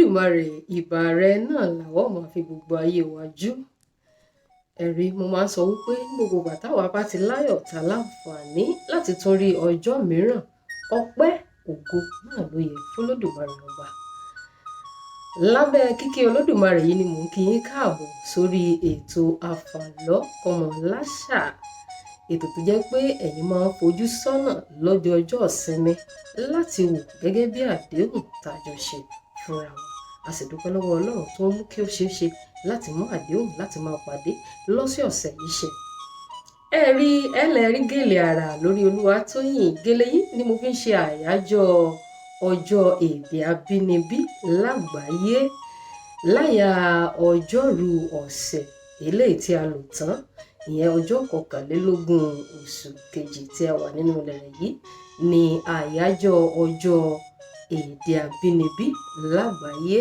Olódùmarè, ìbà rẹ náà làwa ó máa fi gbogbo ayé wa jú. Ẹ̀rí, mo máa ń sọ wípé ní gbogbo ìgbà táwa bá ti láyọ̀ ta láǹfààní láti tún rí ọjọ́ mìíràn, ọpẹ́ ògo náà ló yẹ f'Olódùmarè ọba. Lábẹ́ kíkí Olódùmarè yìí ni mò ń kí yín káàbọ̀ sórí ètò Àfàlọ́ Kọ́mọláṣà, ètò tó jẹ́ pé ẹ̀yin máa ń fojú sọ́nà lọ́jọ́ ọjọ́ ìsinmi láti wò gẹ́gẹ́ bí àdéhùn tá a jọ ṣe fúnra wa. A sì dúpẹ́ lọ́wọ́ Ọlọ́run tó ń mú kí ó ṣeé ṣe láti mú àdéhùn láti máa pàdé lọ́sọ̀ọ̀sẹ̀ yìí ṣe. Ẹ rí ẹlẹ́rí gèlè àrà lórí Olúwatóyìn. Gèlè yìí ni mo fi ń ṣe àyájọ́ ọjọ́ èdè abínibí lágbàáyé láyà ọjọ́rú ọ̀sẹ̀ eléyìí tí a lò tán, ìyẹn ọjọ́ 21 oṣù kejì tí a wà nínú rẹ̀ yìí ni àyájọ́ ọjọ́ èdè abínibí lágbàáyé.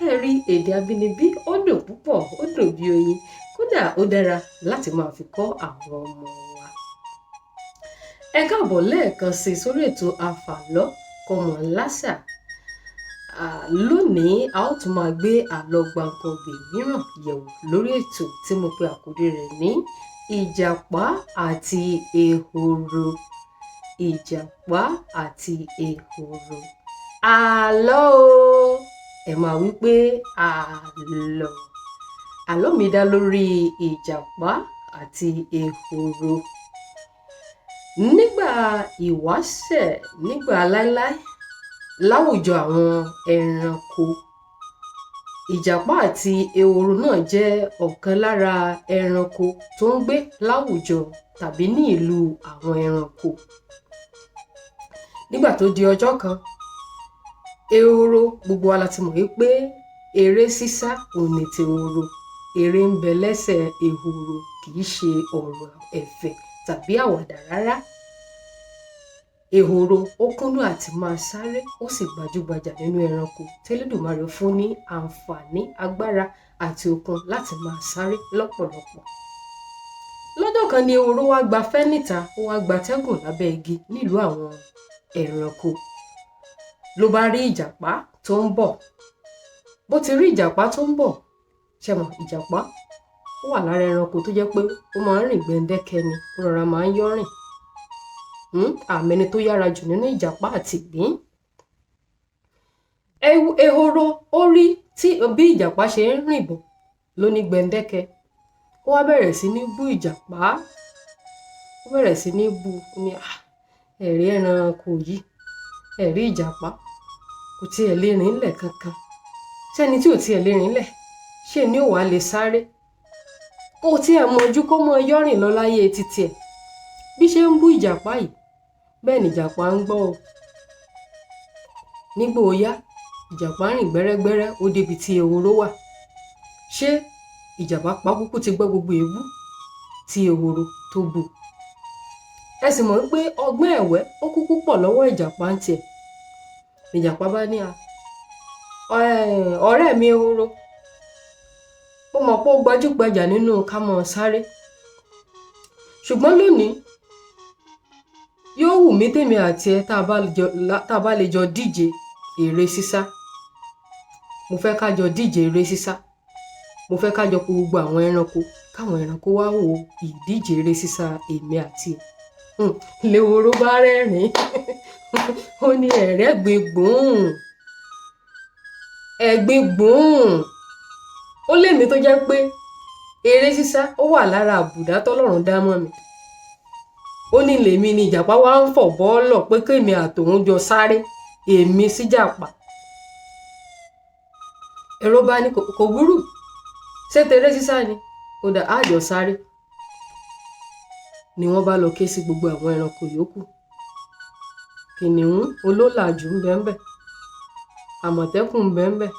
Ẹ rí, èdè abínibí ó dùn púpọ̀, ó dùn bí oyin, kódà ó dára láti máa fi kọ́ àwọn ọmọ wa. Ẹ káàbọ̀ lẹ́ẹ̀kan sí sórí ètò Àfàlọ́ Kọ́mọláṣà. Lónìí a ó tún máa gbé àlọ́ gbàǹkangbè mìíràn yẹ̀wò lórí ètò tí mo pe àkórí rẹ̀ ní Ìjàpá àti Ehoro. Ìjàpá àti Ehoro. Àlọ́ o, ẹ máa wí pé àlọ́. Àlọ́ mi dá lórí Ìjàpá àti Ehoro. Nígbà ìwáṣẹ̀, nígbà láíláí, láwùjọ àwọn ẹranko, Ìjàpá àti ehoro náà jẹ́ ọ̀kan lára ẹranko tó ń gbé láwùjọ tàbí ní ìlú àwọn ẹranko. Nígbà tó di ọjọ́ kan, ehoro, gbogbo wa la ti mọ̀ wípé eré sísá òun ni ti ehoro. Eré ń bẹ lẹ́sẹ̀ ehoro, kì í ṣe ọ̀rọ̀ ẹ̀fẹ̀ tàbí àwàdà rárá. Ehoro ó kúndùn àti máa sáré, ó sì gbajúgbajà nínú ẹranko tẹ́lẹ̀dùmarè fún ní àǹfààní, agbára àti okun láti máa sáré lọ́pọ̀lọpọ̀. Lọ́jọ́ kan ni ehoro wá gbafẹ́ níta, ó wá gbatẹ́gùn lábẹ́ igi nílùú àwọn ẹranko. Ló bá rí ìjàpá tó ń bọ̀. Bó ti rí ìjàpá tó ń bọ̀, ṣe mọ̀, ìjàpá ó wà lára ẹranko tó jẹ́ pé ó máa ń rìn gbẹ̀ǹdẹ́kẹ́ ni, ó rọra máa ń yọ́rìn. Àmẹ́ni tó yára jù nínú ìjàpá àti ìgbín. Ehoro ó rí tí bí ìjàpá ṣe ń rìn bọ̀ ló ní gbẹ̀ǹdẹ́kẹ́. Ó wá bẹ̀rẹ̀ sí ní bú ìjàpá. Ó bẹ̀rẹ̀ sí ní bú, ó ní, ẹ̀rí ẹranko yìí, ẹ̀rí ìjàpá, kò tiẹ̀ lè rìn ńlẹ̀ kankan. Ṣẹ́ni tí ò tiẹ̀ lè rìn ńlẹ̀, ṣé ni ó wàá lè sáré? Kò tiẹ̀ mọ̀jú kó mọ yọ́rìn lọ láyé títí ẹ̀. Bí ṣe ń bú ìjàpá yìí, bẹ́ẹ̀ ni ìjàpá ń gbọ́ o. Nígbà ó yá, ìjàpá rìn gbẹ́rẹ́gbẹ́rẹ́, ó débi tí ehoro wà. Ṣé ìjàpá pa kúkú ti gbọ́ gbogbo èébú tí ehoro tó bú? Ẹ sì mọ̀ wípé ọgbọ́n ẹ̀wẹ́ ó kúkú pọ̀ lọ́wọ́ ìjàpá ń tiẹ̀. Ìjàpá bá ní, ọ̀rẹ́ mi ehoro, ó mọ̀ pé ó gbajúgbajà nínú ká mọ́ sáré. Ṣùgbọ́n lónìí, yóò wù mí tèmi àti ẹ tá a bá lè jọ díje eré sísá. Mo fẹ́ ká jọ díje eré sísá. Mo fẹ́ ká jọ pe gbogbo àwọn ẹranko, káwọn ẹranko wá wo ìdíje eré sísá èmi àti ẹ. Lehoro bá rẹ́rìn-ín. Ó ní ẹ̀rẹ́ gbin gbùn, ẹ̀gbin gbùn. Ó lémi tó jẹ́ pé eré sísá ó wà lára àbùdá tọ́lọ́run dá mọ́ mi. Ó ní lèmi ni ìjàpá wá ń fọ̀ bọ́ọ̀lọ̀ pé kémi àtòun jọ sáré, èmi síjàpá. Èrò bá ní kò burú, ṣé teré sísá ni? Ó dà, á jọ sáré. Ni wọ́n bá lọ ké sí gbogbo àwọn ẹranko yòókù. Kìnìún olólàájú ń bẹ ńbẹ̀, àmọ̀tẹ́kùn ń bẹ ńbẹ̀,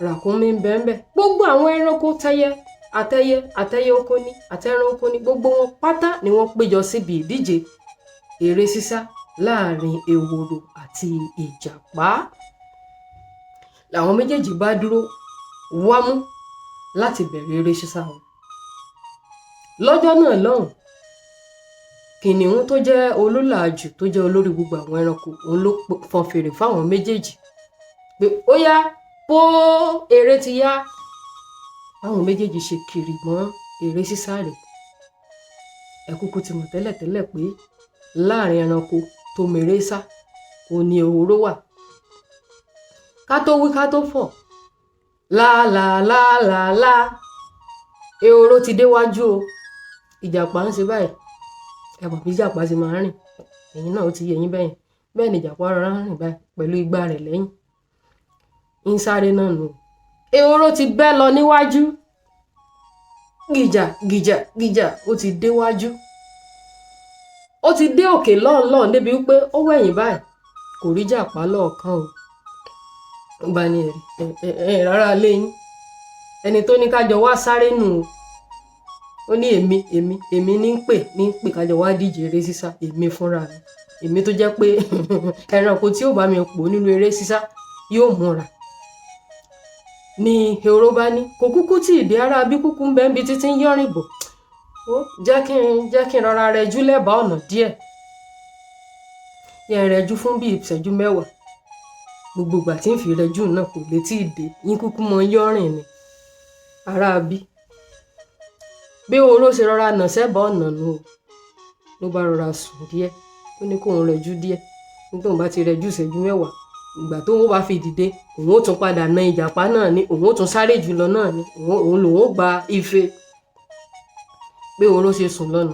ràkúnmí ń bẹ ńbẹ̀, gbogbo àwọn ẹranko tẹyẹ àtẹyẹ àtẹyẹ oko ní àtẹran oko ní, gbogbo wọn pátá ni wọ́n péjọ síbi ìdíje eré sísá láàrin ehoro àti ìjàpá. Làwọn méjèèjì bá dúró wámú láti bẹ̀rẹ̀ eré sísá wọn. Lọ́jọ́ náà lọ́hùn, kìnìún tó jẹ́ olólàájú, tó jẹ́ olórí gbogbo àwọn ẹranko, òun ló fọn fèrè fáwọn méjèèjì. Pé ó yá, pó eré ti yá. Báwọn méjèèjì ṣe kiri mọ́ eré sísá rẹ̀. Ẹ kúkú ti mọ̀ tẹ́lẹ̀tẹ́lẹ̀ pé láàrin ẹranko tó mèrè sá, òun ni ehoro wà. Ká tó wí ká tó fọ̀, láàlàláàlàlá, ehoro ti déwájú o. Ìjàpá ń ṣe báyìí. Ẹ mọ̀ bí ìjàpá ṣe máa ń rìn, ẹ̀yin náà ó ti yé yín bẹ́yẹn. Bẹ́ẹ̀ ni ìjàpá rọra ń rìn báyìí pẹ̀lú igbá rẹ̀ lẹ́yìn, ń sáré náà nù. Ehoro ti bẹ́ lọ níwájú, gìjà gìjà gìjà, ó ti déwájú, ó ti dé òkè lọ́ọ̀lọ́ọ̀ débi wípé ó wẹ̀yìn báyìí, kò rí jàpá lọ́ọ̀kan o. Ó bá ní, ẹ̀rí ẹ̀ rárá léyìn, ẹni tó ní kájọ wá sáré nù o. Ó ní èmi, èmi, èmi ní ń pè, ní ń pè kájọ wá díje eré sísá. Èmi fúnra mi, èmi tó jẹ́ pé ẹranko tí ó bá mi pò nínú eré sísá yóò múra ni. Ehoro bá ní kò kúkú tí ì dé, ara bí kúkú ń bẹ ń bi títí ń yọ̀rìn bọ̀. Ó jẹ́ kí n rọra rẹjú lẹ́bàá ọ̀nà díẹ̀ yẹn, rẹjú fún bíi ìṣẹ́jú 10. Gbogbo ìgbà tí ń fi rẹjú náà, kò lè tí ì dé, yín kúkú mọ yọ̀rìn ni ará bí. Bí ehoro ṣe rọra nà sẹ́bàá ọ̀nà nù o, ló bá rọra sùn díẹ̀. Ó ní kóun rẹjú díẹ̀. Nítorí òun bá ti rẹjú ìṣẹ́jú 10, ìgbà tóun bá fi dìde, òun ó tún padà na ìjàpá náà ni, òun ó tún sáré jùlọ náà ni, òun lòun ó gba ife. Bí ehoro ṣe sùn lọ́nà.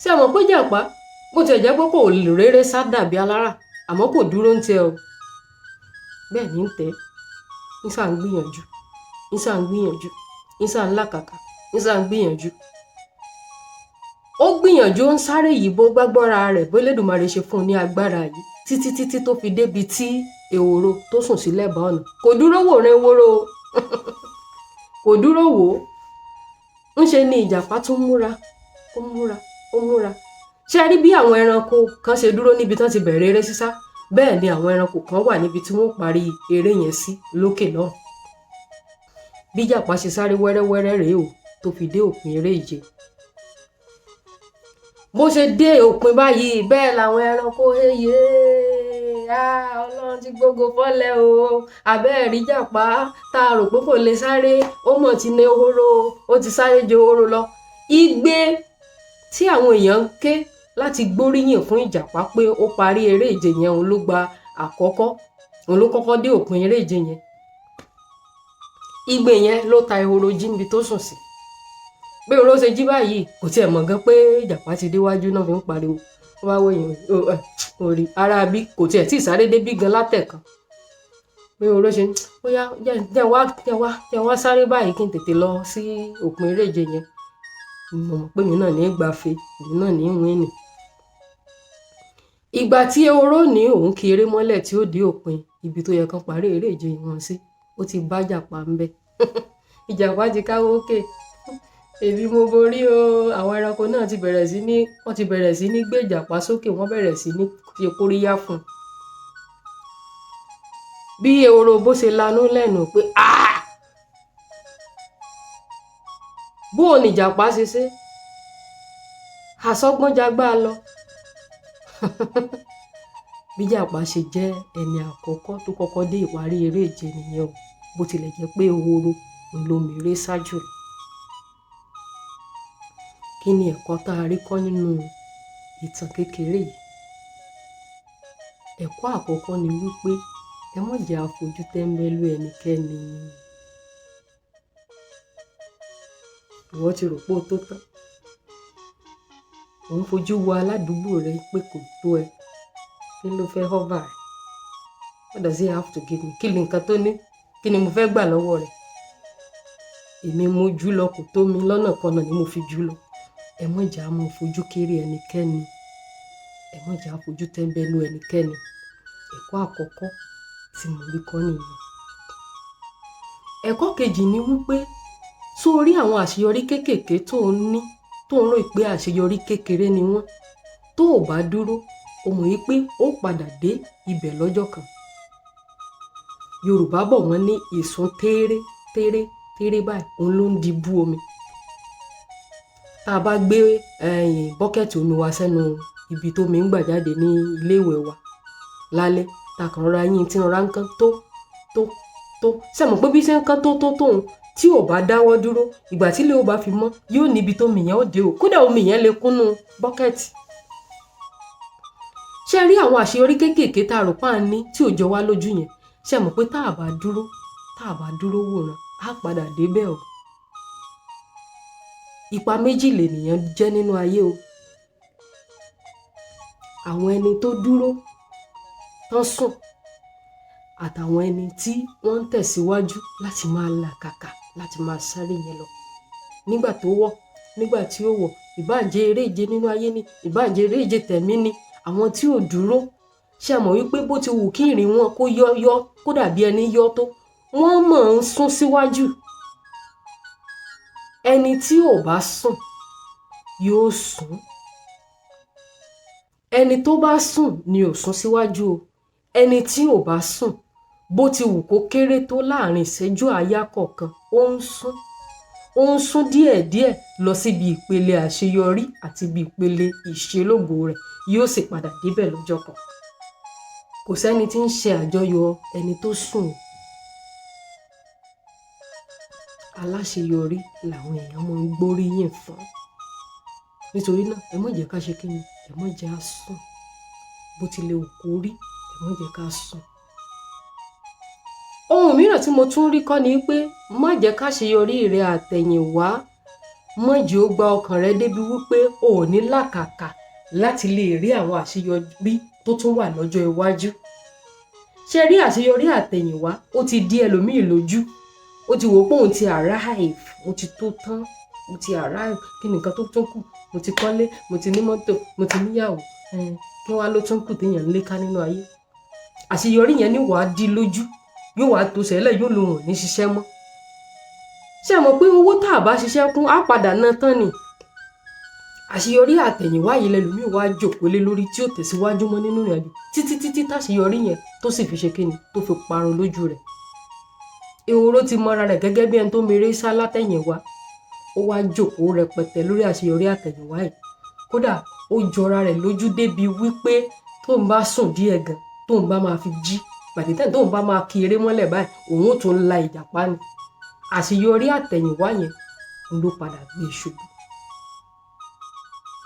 Ṣé ẹ mọ̀ pé ìjàpá, bó tiẹ̀ jẹ́ pé kò réré sá dàbí alára, àmọ́ kò dúró ń tiẹ̀ o. Bẹ́ẹ̀ ní ń tẹ́, ń sà ń gbìyànjú, ń sà ń gbìyànjú, ń sà ń làkàkà, ń sà ń gbìyànjú. Ó gbìyànjú, ó ń sáré yìí bó gbágbọ́ra rẹ̀, bó Elédùmarè ṣe fún un ní agbára yìí, títí títí tó fi débi tí ehoro tó sùn sí lẹ́bàá ọ̀nà. Kò dúró wò rẹ̀ ehoro o, kò dúró wò ó. Ńṣe ni ìjàpá tún múra, ó múra, ó múra. Ṣé ẹ rí bí àwọn ẹranko kan ṣe dúró níbi tán ti bẹ̀rẹ̀ eré sísá, bẹ́ẹ̀ ni àwọn ẹranko kan wà níbi tí wọ́n parí eré yẹn sí lókè lọ́hùn. Bí ìjàpá ṣe sáré wẹ́rẹ́wẹ́rẹ́ rèé o, tó fi dé òpin eré ìje. Bó ṣe dé òpin báyìí, bẹ́ẹ̀ làwọn ẹranko, "Eye, Ọlọ́run ti gbógo fọ́lẹ̀ o! Àbẹ́ẹ̀rí jàpá tá a rò pé kò lè sáré, ó mọ̀ ti ní ehoro, ó ti sáré ju ehoro lọ." Igbe tí àwọn èèyàn ń ké láti gbóríyìn fún ìjàpá pé ó parí eré ìje yẹn, òun ló gba àkọ́kọ́, òun ló kọ́kọ́ dé òpin eré ìje yẹn, igbe yẹn ló ta ehoro jí níbi tó sùn sí. Bí ehoro ṣe jí báyìí, kò tiẹ̀ mọ̀ gan pé ìjàpá ti déwájú náà fi ń pariwo. Ó bá wẹ̀yìn orí ara bí kò tiẹ̀ tí ì sáré débí gan látẹ̀kan. Bí ehoro ṣe, ó yá, jẹ́ wá, jẹ́ wá, jẹ́ wá sáré báyìí kí n tètè lọ sí òpin eré ìje yẹn, mo mọ̀ pé èmi náà ní í gbafẹ́, èmi náà ní í win. Ìgbà tí ehoro ní òun kí eré mọ́lẹ̀ tí ó dé òpin ibi tó yẹ kán parí eré ìje wọn sí, ó ti bá jàpá ń bẹ̀. Ìjàpá ti káwọ́ òkè, "Èmi mo borí o." Àwọn ẹranko náà ti bẹ̀rẹ̀ sí ní, wọ́n ti bẹ̀rẹ̀ sí ní gbé ìjàpá sókè, wọ́n bẹ̀rẹ̀ sí ní ṣe kóríyá fún un. Bí ehoro bó ṣe lanú lẹ́nu pé, "Ah, bó o ní ìjàpá ṣe ṣe àsọgbọ́njagbá lọ." Bí ìjàpá ṣe jẹ́ ẹni àkọ́kọ́ tó kọ́kọ́ dé ìparí eré ìje nìyẹn o, bó tilẹ̀ jẹ́ pé ehoro òun ló mèrè ṣáájú lọ. Kí ni ẹ̀kọ́ tá a rí kọ́ nínú ìtàn kékeré yìí? Ẹ̀kọ́ àkọ́kọ́ ni wípé ẹ má jẹ́ a fojú tẹ́ńbẹ́lú ẹnikẹ́ni. Ìwọ ti rò pé o tó tán, ò ń fojú wo aládùúgbò rẹ pé kò tó ẹ. Kí ló fẹ́ offer rẹ̀? What does he have to give me? Kí ni nǹkan tó ní? Kí ni mo fẹ́ gbà lọ́wọ́ rẹ̀? Èmi mo jù lọ, kò tó mi, lọ́nà kan náà ni mo fi jù lọ. Ẹ má jẹ́ á máa fojú kéré ẹnikẹ́ni, ẹ má jẹ́ á fojú tẹ́ńbẹ́lú ẹnikẹ́ni. Ẹ̀kọ́ àkọ́kọ́ tí mo rí kọ́ nìyẹn. Ẹ̀kọ́ kejì ni wípé sórí àwọn àṣeyọrí kéékèèké tó ń ní, tó ń rò pé àṣeyọrí kékeré ni wọ́n, tó ò bá dúró, o mọ̀ wípé ó padà dé ibẹ̀ lọ́jọ́ kan. Yorùbá bọ̀, wọ́n ní ìsun téré téré téré báyìí òun ló ń di bú omi. Tá a bá gbé bucket omi wa sẹ́nu ibi tómi ń gbà jáde ní ilé ìwẹ̀ wa lálẹ́, Ta kàn rọra yín tí rọra ń kán tó tó tó. Ṣe mọ̀ pé bí ṣe ń kán tó tó tóun, tí ò bá dáwọ́ dúró, ìgbà tí ilé ò bá fi mọ́, yóò níbi tó omi yẹn ó dé o. Kódà omi yẹn lè kúnnú bọ́kẹ́ẹ̀tì. Ṣé rí àwọn àṣeyọrí kéékèèké tá a rò pa ní tí ò jọ wá lójú yẹn? Ṣe mọ̀ pé tá a bá dúró wòran, á padà débẹ̀ o. Ipa méjì lènìyàn jẹ́ nínú ayé o. Àwọn ẹni tó dúró tán sùn, àtàwọn ẹni tí wọ́n ń tẹ̀síwájú láti máa làkàkà, láti máa sáré yẹn lọ nígbà tó wọ̀, nígbà tí ó wọ̀. Ìbáà eré ìje nínú ayé ni, ìbáà eré ìje tẹ̀mí ni. Àwọn tí ò dúró, ṣe mọ̀ wípé bó ti wù kí ìrìn wọn kó yọ́ yọ́, kó dàbí ẹni yọ́ tó, wọ́n mọ̀ ń sún síwájú. Ẹni tí ò bá sùn yóò sún. Ẹni tó bá sùn ni ò sún síwájú o. Ẹni tí ò bá sùn, bó ti wù kó kéré tó láàrin ìṣẹ́jú àáyá kọ̀ọ̀kan, ó ń sún díẹ̀díẹ̀ lọ síbi ìpele àṣeyọrí àti ibi ìpele ìṣelógo rẹ̀. Yóò sì padà débẹ̀ lọ́jọ́ kan. Kò sẹ́ni tí ń ṣe àjọyọ̀ ẹni tó sùn. Aláṣeyọrí làwọn èèyàn máa ń gbóríyìn fún. Nítorí náà, ẹ má jẹ́ ká ṣe kí ni, ẹ má jẹ́ á sùn. Bó tilẹ̀ wù kó rí, ẹ má jẹ́ ká sùn. Ohun mìíràn tí mo tún rí kọ́ ni pé, má jẹ́ káṣeyọrí rẹ àtẹ̀yìnwá, má jẹ́ ó gba ọkàn rẹ débi wípé o ò ní làkàkà láti lè rí àwọn àṣeyọrí tó tún wà lọ́jọ́ iwájú. Ṣe rí àṣeyọrí àtẹ̀yìnwá, ó ti di ẹlòmíì lójú. Ó ti wò ó pé òun ti arrive, mo ti tó tán, mo ti arrive. Kí ni nǹkan tó tún kù? Mo ti kọ́lé, mo ti ní mọ́tò, mo ti níyàwó. Kí wá ló tún kù téèyàn ń lé ká nínú ayé? Àṣeyọrí yẹn ní wàá di lójú, yóò wá tó sẹ́lẹ̀, yóò lòun ò ní ṣiṣẹ́ mọ́. Ṣé ẹ mọ̀ pé owó tá a bá ṣiṣẹ́ kún, á padà ná tán ni? Àṣeyọrí àtẹ̀yìnwá yìí lẹlòmíì wá jòkó lé lórí, tí ó tẹ̀síwájú mọ́ nínú ìrìnàjò, títí títí táṣeyọrí yẹn tó sì fi ṣe kíni, tó fi parun lójú rẹ̀. Ehoro ti mọra rẹ̀ gẹ́gẹ́ bí ẹni tó mèrè sá látẹ̀yìnwá. Ó wá jòkó rẹpẹtẹ lórí àṣeyọrí àtẹ̀yìnwá yìí. Kódà ó jọra rẹ̀ lójú débi wípé tóun bá sùn díẹ̀ gan, tóun bá máa fi jí pàdé, tóun bá máa kí eré mọ́lẹ̀ báyìí, òun ó tún la ìjàpá ni. Àṣeyọrí àtẹ̀yìnwá yẹn ló padà gbé e ṣubú.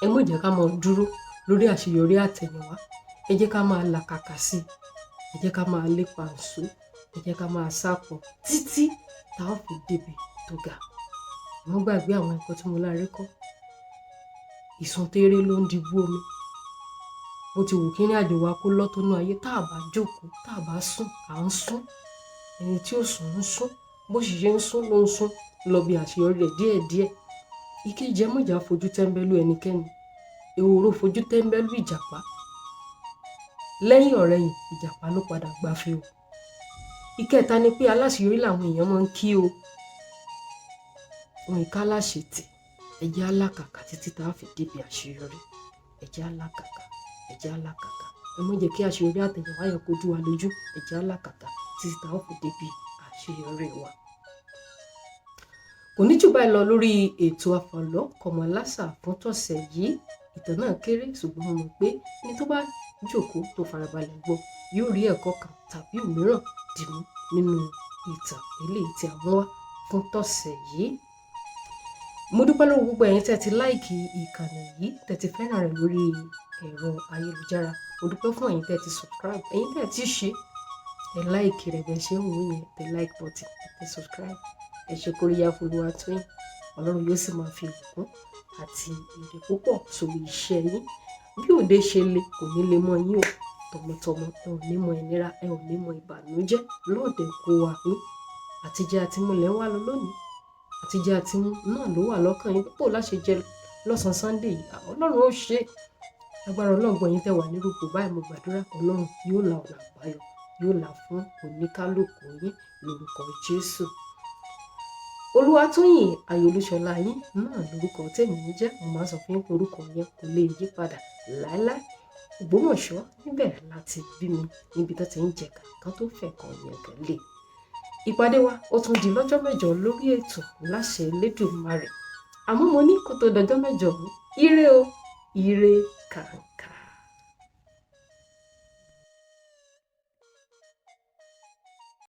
Ẹ má jẹ́ ká máa dúró lórí àṣeyọrí àtẹ̀yìnwá. Ẹ jẹ́ ká máa làkàkà sí i, ẹ jẹ́ ká máa lépa ǹṣó, ẹ jẹ́ ká máa sápọ̀ títí tá a fi débi tó ga. Ẹ má gbàgbé àwọn ẹ̀kọ́ tí mo láre kọ́. Ìsun téré ló ń dibú omi. Bó ti wù kí ìrìn àjò wa kó lọ́ tó nú ayé, tá a bá jókòó, tá a bá sùn, à ń sún. Ẹni tí ó sùn ń sún. Bó sì ṣe ń sún ló ń sún lọ bí àṣeyọrí rẹ̀ díẹ̀díẹ̀. Ìkejì, ẹ má jà fojú tẹ́ńbẹ́lú ẹnikẹ́ni. Ehoro fojú tẹ́ńbẹ́lú ìjàpá. Lẹ́yìn ọ̀rẹyìn, ìjàpá ló padà gbafẹ́ o. Ìkẹta ni pé aláṣeyọrí làwọn èèyàn máa ń kí o. Wọn ì ká láṣetì. Ẹ jẹ́ á làkàkà títí tá a fi débi àṣeyọrí. Ẹ jẹ́ á làkàkà, ẹ jẹ́ á làkàkà. Ẹ má jẹ́ kí àṣeyọrí àtẹ̀yìnwá yẹn kó dí wa lójú. Ẹ jẹ́ á làkàkà títí tá a fi débi àṣeyọrí wa. Kò ní jù báyìí lọ lórí ètò Àfàlọ́ Kọmọlásà fún tọ̀sẹ̀ yìí. Ìtàn náà kéré, ṣùgbọ́n mo mọ̀ pé ẹni tó bá jókòó, tó farabalẹ̀ gbọ́, yóò rí ẹ̀kọ́ kan tàbí òmíràn dìmú nínú ìtàn eléyìí tí a mú wá fún tọ̀sẹ̀ yìí. Mo dúpẹ́ lọ́wọ́ gbogbo ẹ̀yin tẹ́ ti like ìkànnì yìí, tẹ́ ti fẹ́ràn rẹ̀ lórí ẹ̀rọ ayélujára. Mo dúpẹ́ fún ẹ̀yin tẹ́ ti subscribe. Ẹ̀yin tẹ́ ti ṣe, ẹ like rẹ̀ bẹ́ẹ̀ ṣe ń wò yẹn, tẹ like button, tẹ subscribe. Ẹ ṣe kóríyá fún Olúwatóyìn. Ọlọ́run yóò sì máa fi ìbùkún àti èrè púpọ̀ sórí iṣẹ́ yín. Bí òde ṣe le, kò ní le mọ́ yín o. Tọmọtọmọ, ẹ ò ní mọ ìnira, ẹ ò ní mọ ìbànújẹ́ lọ́ọ̀dẹ̀ kó wa yín. Àtijẹ àtimu lẹ́ ń wá lọ lónìí. Àtijẹ àtimu náà ló wà lọ́kàn yín. Púpọ̀ láṣẹ jẹ lọ́sàn-án Sunday yìí. Ọlọ́run ó ṣe é. Agbára Ọlọ́run, ẹ̀yin tẹ́ wà nírú ipò báyìí, mo gbàdúrà, Ọlọ́run yóò la ọ̀nà àbáyọ, yóò là fún oníkálukú yín lórúkọ Jésù. Olúwatóyìn Ayọ̀ Olúṣọlá yín náà lórúkọ tèmi ń jẹ́. Mo máa ń sọ fún yín pé orúkọ yẹn kò lè yí padà láéláé. Ògbómọ̀ṣọ́ níbẹ̀ láti bí mi, níbi tó ti ń jẹ̀ka kan tó fẹ̀ kan yẹn kan lè. Ìpàdé wa ó tún di lọ́jọ́ mẹ́jọ lórí ètò láṣẹ Elédùmarè. Àmọ́ mo ní kó tó dọjọ́ mẹ́jọ, ire o, ire kàǹkà.